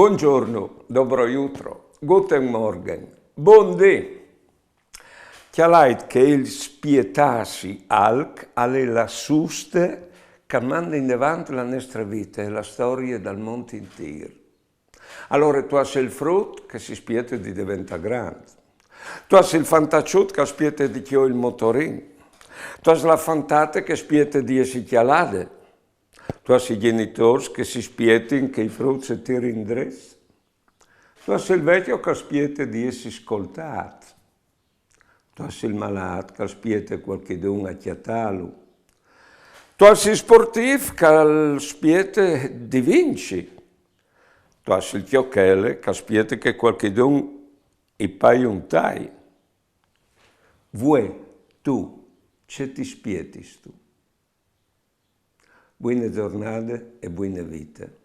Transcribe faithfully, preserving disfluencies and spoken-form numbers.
Buongiorno, dobro jutro, guten Morgen, bundì. Cjalait che il spietâsi alc al è la suste che al manda indevant la nestre vite e la storie dal mont intîr. Alore tu âs il frut che si spiete di deventâ grant. Tu âs il fantaçut che al spiete di cjoi il motorin. Tu âs la fantate che al spiete di jessi cjalade. Tu âs i gjenitôrs che si spietin che i fruts si tirin drets. Tu âs il vecjo che al spiete di jessi scoltât. Tu âs il malât che al spiete cualchidun a cjatâlu. Tu âs il sportîf che al spiete di vinci. Tu âs il cjochele che al spiete che cualchidun i paie un tai. Vuê, tu, ce ti spietistu? Buine zornade e buine vite.